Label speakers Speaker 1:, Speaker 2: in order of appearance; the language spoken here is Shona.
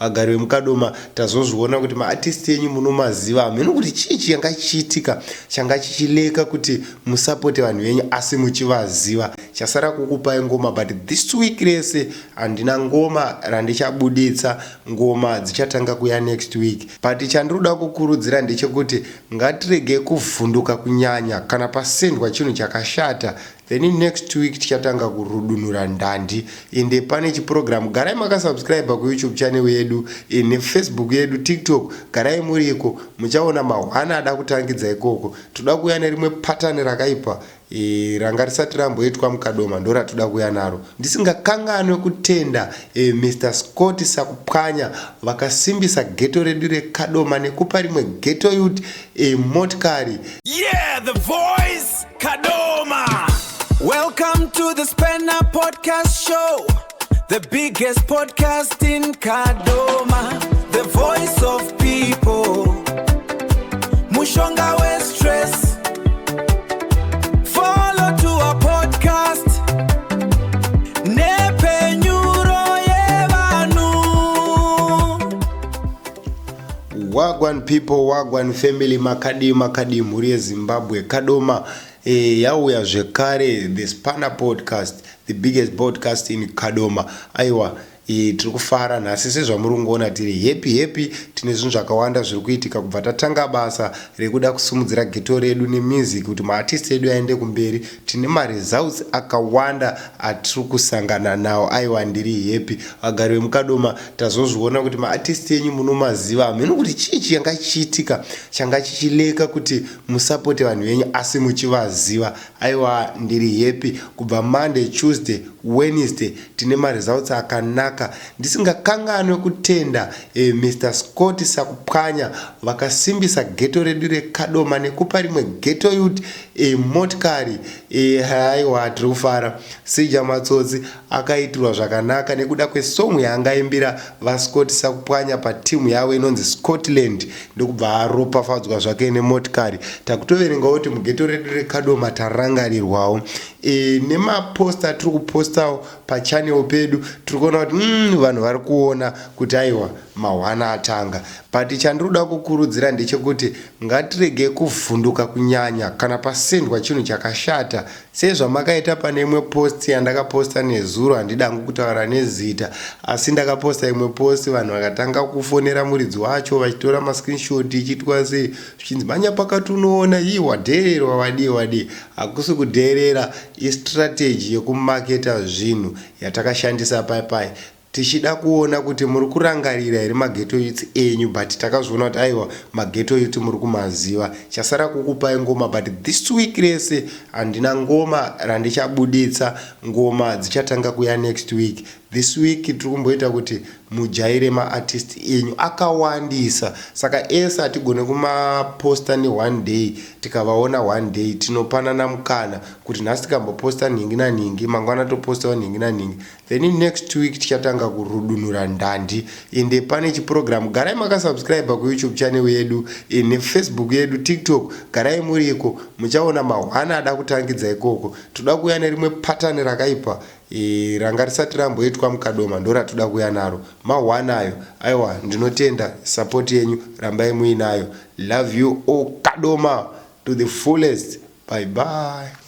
Speaker 1: Vagari vemuKadoma, tazozviona kuti maartist enyu munomaziva. Hameno kuti chii changa chichiitika changa chichileka kuti musapote vanhu venyu asi muchivaziva. Chasara kukupai ngoma, but this week rese handina ngoma randichabuditsa. Ngoma dzichatanga kuya next week, but chandinoda kukurudzira ndechekuti ngatirege kuvhunduka kunyanya kana pasendwa chinhu chakashata. Then next week tichatanga kurudunura ndandi. Ende pane chiprogram. Garai makasubscribe kuYouTube channel yedu neFacebook yedu, TikTok. Garai muriko, muchaona mahwana ada kutangidza ikoko. Toda kuuya nerimwe pattern rakaipa ranga risati ramboitwa muKadoma, ndo ratoda kuuya naro. Ndisingakanganwe kutenda Mr Scott Sakupwanya, vakasimbisa ghetto redu reKadoma nekupa rimwe ghetto youth motikari.
Speaker 2: Yeah, the voice, Kadoma. Welcome to the Spanner Podcast Show, the biggest podcast in Kadoma, the voice of people. Mushonga we stress. Follow to our podcast. Nepenyuro yevanhu.
Speaker 1: Wagwan people, wagwan family, makadi makadi mhuri yeZimbabwe? Kadoma yauya zvekare, the Spanner Podcast, the biggest podcast in Kadoma. Aiwa, tiri kufara nhasi sezvamuri kungoona, tiri happy happy. Tine zvinhu zvakawanda zviri kuitika kubva tatanga basa rekuda kusimudzira ghetto redu nemusic, kuti maartist edu aende kumberi. Tine maresults akawanda atiri kusangana nawo. Aiwa, ndiri happy. Vagari vemuKadoma, tazozviona kuti maartist enyu munomaziva. Hameno kuti chii changa chichiitika changa chichileka kuti musapote vanhu venyu asi muchivaziva. Aiwa, ndiri happy. Kubva Monday, Tuesday, Wednesday, tine maresults akanaka. Ndisingakanganwe kutenda Mr Scott Sakupwanya, vakasimbisa ghetto redu reKadoma nekupa rimwe ghetto youth motikari. Aiwa, tiri kufara. Sija Matsotsi akaitirwa zvakanaka nekuda kwesong yaangaimbira vaScott Sakupwanya patimu yavo inonzi Scotland, ndokubva aropafadzwa zvake nemotikari. Takutoverengawo kuti mughetto redu reKadoma tarangarirwawo nemaposta atiri kupostawo pachannel pedu. Tiri kuona kuti vanhu vari kuona kuti aiwa, mahwana atanga. But chandinoda kukurudzira ndechekuti ngatirege kuvhunduka kunyanya kana pasendwa chinhu chakashata, sezvamakaita pane imwe post yandakaposta nezuro. Handidangu kutaura nezita, asi ndakaposta imwe post, vanhu vakatanga kufonera muridzi wacho vachitora mascreenshot, ichiitwa sei, zvichinzi manya pakati, unoona ii wadhererwa, wadii wadii. Hakusi kudherera, istrategy yekumaketa zvinhu yatakashandisa pai pai, tichida kuona kuti muri kurangarira here maghetto youths enyu. But takazviona kuti aiwa, maghetto youth muri kumaziva. Chasara kukupai ngoma, but this week rese handina ngoma randichabuditsa. Ngoma dzichatanga kuya next week. This week tiri kumboita kuti mujaire maartist enyu akawandisa, saka ese hatigone kumaposta neone day. Tikavaona one day, tinopanana mukana kuti nhasi tikamboposta nhingi nanhingi, mangwana topostawo nhingi nanhingi, then next week tichatanga kurudunura ndandi. Ende pane chiprogram. Garai makasubscribe kuYouTube channel yedu neFacebook yedu, TikTok. Garai muriko, muchaona mahwana ada kutangidza ikoko. Toda kuuya nerimwe pattern rakaipa ranga risati ramboitwa muKadoma, ndo ratoda kuuya naro, mahwana ayo. Aiwa, ndinotenda support yenyu, rambai muinayo. Love you all, Kadoma to the fullest. Bye bye.